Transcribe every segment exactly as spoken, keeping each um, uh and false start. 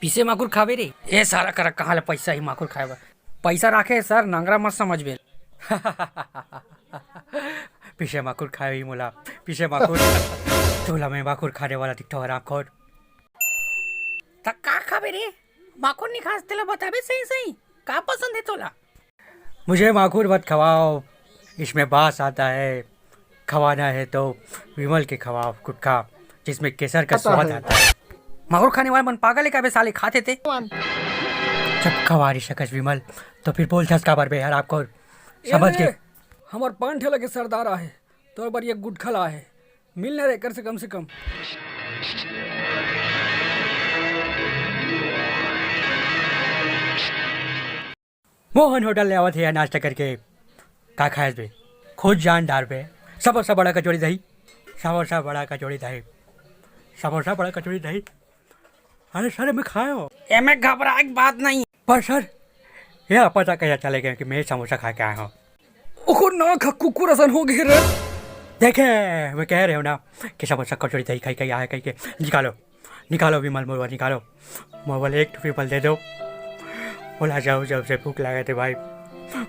पीसे माखुर खाबे रे। ए सारा करा, कहाँ ले पैसा ही माखुर खाए बर? पैसा राखे सर, नंगरा मत समझबे। पीसे माखुर खाए ही मोला, पीसे माखुर। तोला मैं माखुर खाने वाला दिखता हूँ, हरामखोर। त का खाबे रे? माखुर नहीं खास, तेला बताबे सही सही, का पसंद है तोला? मुझे माखुर मत खवाओ, इसमें बास आता है। खवाना है तो विमल के खवाओ गुटखा, जिसमें केसर का स्वाद आता है। माखुर खाने वाला मन पागल है क्या बे साले, खाते थे। जब खवा नहीं सकस विमल, तो फिर बोल धस काबर बे यार आपको, समझ गए? हमर पान ठेला के सरदार आहे, तोर बर ये गुटखा ला आहे, मिल ना रे कर से कम से कम। मोहन होटल ले आवत हे नाश्ता करके। का खायस बे? खुद जान डार बे। समोसा बड़ा कचौड़ी दही, समोसा बड़ा कचौड़ी दही, समोसा बड़ा कचौड़ी दही। अरे सर, मैं खाए हो। एमे घबराए के बात नहीं। पर सर, ये पता कैसे चले गए कि मैं समोसा खा के आया हूँ? ओकर नाक ह कुकुर असन हो गे रे। देखे, मैं कह रहे हो ना कि समोसा कचौड़ी दही खाई खाई आया कहीं के। निकालो, निकालो विमल मोबाइल निकालो। मोबाइल एक ठो विमल दे दो। बोला जाओ, जब से भूख लगे थे भाई,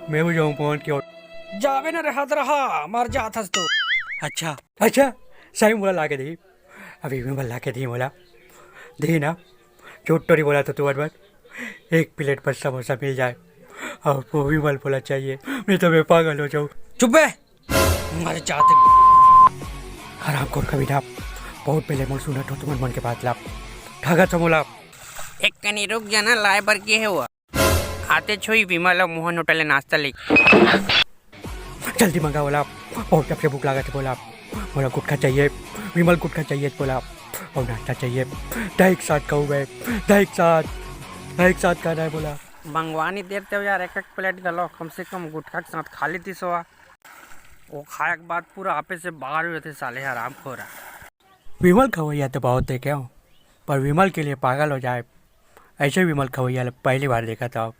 मैं भी जाऊँ पहुँच के। जावे ना रहत रहा, मर जात हस तो। अच्छा, अच्छा, सही मोला लाके दी। अभी विमल लाके दी मोला। दी ना, झूठ तो नहीं बोला तो तू अनवर। एक प्लेट पर समोसा मिल जाए और वो विमल बोला चाहिए, नहीं तो मैं पागल हो जाऊँ। चुप बे, मर जाते। हरामखोर कमीना, बहुत पहले मोर सुनत हो तुमन मन के बात ला। ठगत हो मोला। एक कनी रुक जाना, लाए बर गे हे वो। आते छोई विमल अउ मोहन होटल ले नाश्ता ले। जल्दी मंगा बोला, बहुत जब से भूख लागत है बोला। बोला गुटखा चाहिए, विमल गुटखा चाहिए बोला, और नाश्ता चाहिए। दही के साथ कहूँ मैं, दही के साथ, दही के साथ खाना है बोला। मंगवानी देर ते यार, एक एक प्लेट घलो कम से कम गुटखा के साथ खा लेती सोआ। वो खाए के बाद पूरा आपे से बाहर हुए थे साले हराम खोरा। विमल खवैया तो बहुत देखे हो, पर विमल के लिए पागल हो जाए, ऐसे विमल खवैया ल पहली बार देखा था।